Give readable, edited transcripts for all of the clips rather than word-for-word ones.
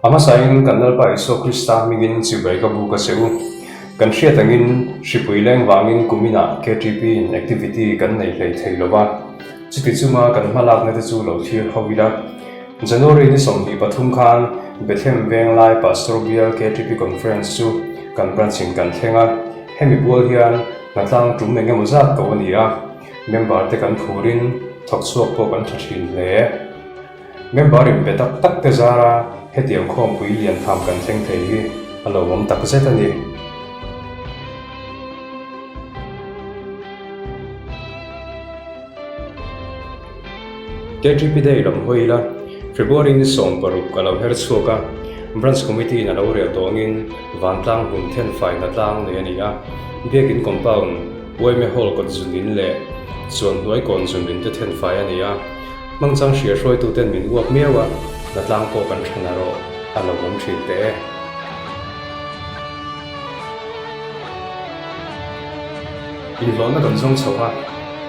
A hmasain kan Lalpa Isua Krista hmingin chibai ka buk a che u. Kan hriat angin hripui leng vangin kuminah KTP in activity kan nei hlei thei lo va, chuti chunga kan hmalakna te chu lo thlir ho ila. January ni 23 khan Bethlehem Venglai Pastor Bial KTP Conference chu kan branch in kan thleng a, hemi pual hian hnatlang tum eng emaw zat ko a ni a, member te kan phurin thawk chhuak pawh kan tha thin hle. Member in pe tak tak te zara hetiang khawmpui lian tham kan thleng thei hi a lo awm tak zet a ni. KTP Day lam hawi ila, February ni 16 a lo her chhuak a, Branch Committee in a lo rel tawngin vantlang hmun thenfai hnatlang nei a ni a, Biakin Compound, Uaime Hall kawt zun in leh chuan hnuai kawn zun in te thenfai a ni a. Hmangchang hria hruaituten min uap miau a, hnatlang pawh kan tha narawh a lo awm thin teh e. Inhlawhna kan zawng chho a,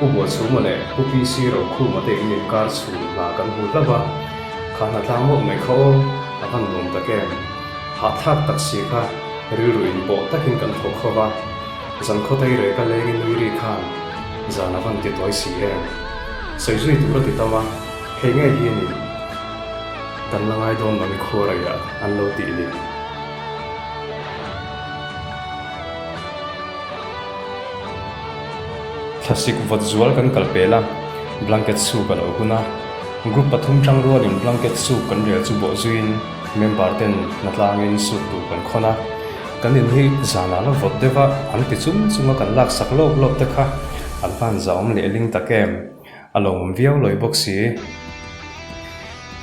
Pu Buachhuma leh Pu PC Rokhuma te in inkar chhun hna kan hmu hlauh a, kha hnatlang mawlh mai kha aw, a van nuam tak em. Hahthlak tak si kha rilru inpawh takin kan thawk ho va. Zan khawtei reh ka leng i nui ri khan zan a van ti tawi si em? Sawi zui tur a ti tam a, hei ngei hi a ni. Kan la ngai dawn lo i khuaraiah an lo tih ni. Thlasik vawt zual kan kal pel a, blanket suk a lo hun a. Group pathum tang rualin blanket suk kan rel chu bawh zuiin member ten hnatlangin suk tur kan khawn a. Kan in hi zanah la vawt deuh a, an ti chung chung a kan laksak lawp lawp te kha an van zahawm leh ling tak em? A lawmawm viau lawi bawk si.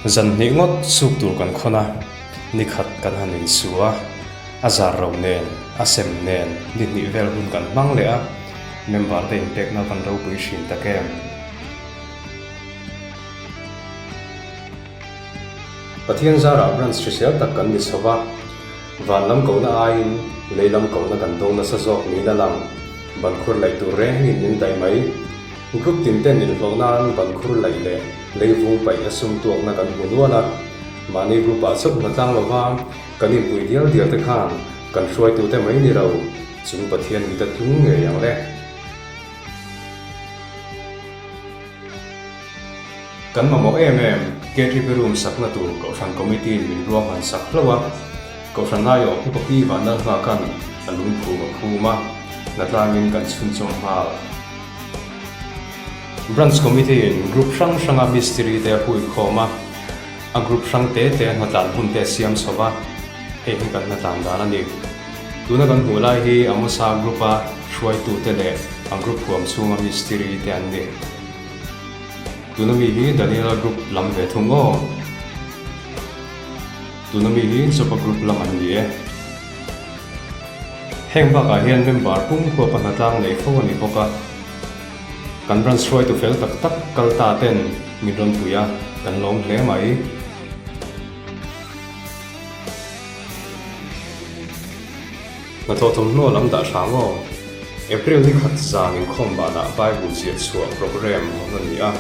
Zan hnih ngawt suk tur kan khawn a, ni khat kan han insu a, a zar ro nen, a sem nen ni hnih vel hun kan hmang leh a, member te inpekna van ropui hrin tak em? Pathian zarah branch hrisel tak kan ni chho va. Van lam kohna aiin lei lam kohna kan dawng nasa zawk niin a lang. Ban khur laih tur rengin min daih mai. Group tin ten inhlawh nan ban khur laih leh lei vung paih a sum tuakna kan hmu nual a. Mahni group ah chauh hna tlang lova kan inpui dial dial te khan kan hruaitute mai ni lo chung Pathian mit a tlung ngei ang le. Kan mamawh em em, KTP room sakna tur Kohhran Committee in min ruahman sak hlauh a, Kohhran aiawh Pu Papi Vanlalnghakan a lungphum a phum a, hnatlangin kan chhunchawm nghal. Branch Committee in group hrang hranga mistiri te a hui khawm a, a group hrang te te hnatlan hun te a siam chho va, hei hi kan hnatlan dan a ni. Tuna kan hmuh lai hi Amosa group-a hruaitute leh a group huam chhunga mistiri te an ni. Tuna mi hi Daniela group lam ve thung aw. Tuna mi hi Jopa group lam an ni e. Heng bakah hian member pum huapa hnatlang nei fo a ni bawk a. Kan branch hruaitu fel tak tak kal ta ten min rawn pui a, kan lawm hle mai. Hnathawh thawmhnaw lam dah hrang aw. April ni khat zan inkhawm banah Bible ziah chhuah programme awm a ni a.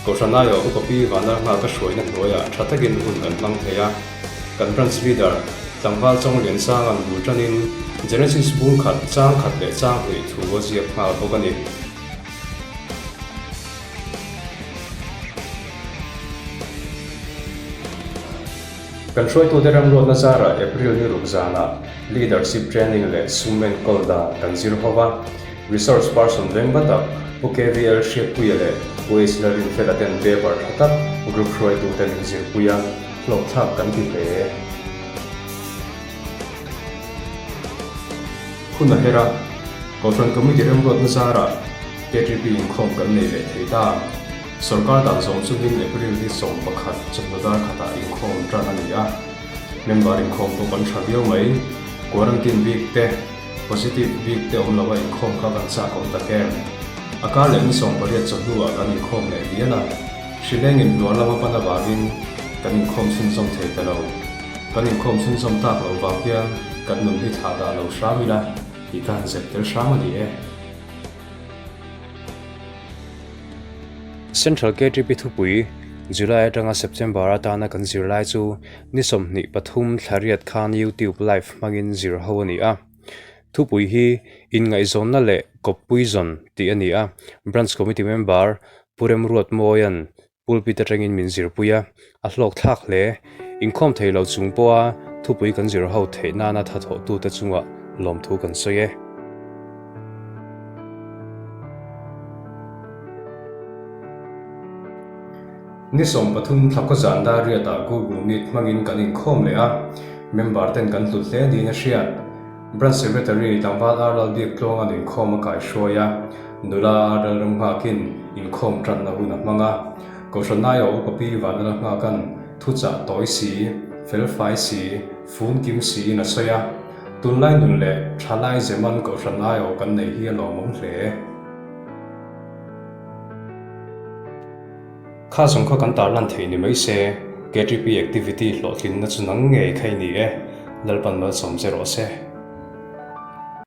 Kohhran aiawh Upa Pi Vanlalnghaka ka hruaina hnuaiah tha takin hun kan hmang thei a. Kan Branch Leader, Tlangval Chawngliansanga'n bul tanin Genesis bung khat, chang khat leh chang hnih thu a ziak nghal bawk a ni. Kan hruaitute remruatna zarah April ni ruk zanah Leadership Training leh sum enkawl dan kan zir ho va, Resource Person veng va tak Pu KVL Hriatpuia leh Pu H Lalrinfela ten paper tha tak group hruaitute min zirpui a, hlawhthlak kan ti hle. Hun a her a, Kohhran Committee remruatna zarah KTP inkhawm kan nei leh thei ta. Sorkar dan zawng chungin April hi 11 chawhnu dar khatah inkhawm tan a ni a, member inkhawm pawh kan tha viau mai. Quarantine bik te, positive bik te awm lova inkhawm kha kan chak awm tak em? A kar leh ni 18 chawhnuah kan inkhawm leh dial a, hrileng in hnuar lama pan avangin kan inkhawm chhunzawm thei ta lo. Kan inkhawm chhunzawm tak loh vang hian kan nun hi thlah dah lo hram ila tih ka han zep tel hram a ni e. Central KTP thupui, July atanga September atana kan zirlai chu ni 23 thlariat khan YouTube live hmangin zir ho a ni a. Thupui hi Inngaihzawnna leh Kawppui Zawn tih a ni a, Branch Committee member Pu Remruatmawia'n Pulpit atangin min zirpui a, a hlawk thlak hle. Inkhawm thei lo chung pawha thupui kan zir ho theih nana thathawhtute chungah lawmthu kan sawi e. Ni 13 thlakaw zan dar riatah Google Meet hmangin kan inkhawm leh a, member ten kan hlut hle niin a hriat. Branch Secretary tlangval Ar Lalbiaktluanga'n inkhawm a kaihruai a, nula Ar Lalramnghakin inkhawm tanna hun a hmang a. Kohhran aia upa Pi Vanlala Nghaka'n thuchah tawi si, felfai si, fun kim siin a sawi a. Tunlai nun leh thalai zeman kohhran aiawh kan nei hi a lawmawm hle. Kha zawng kha kan tarlan theih ni mai se, KTP activity hlawhtlinna chu nang ngei kha i ni e, Lalpan malsawm che rawh se.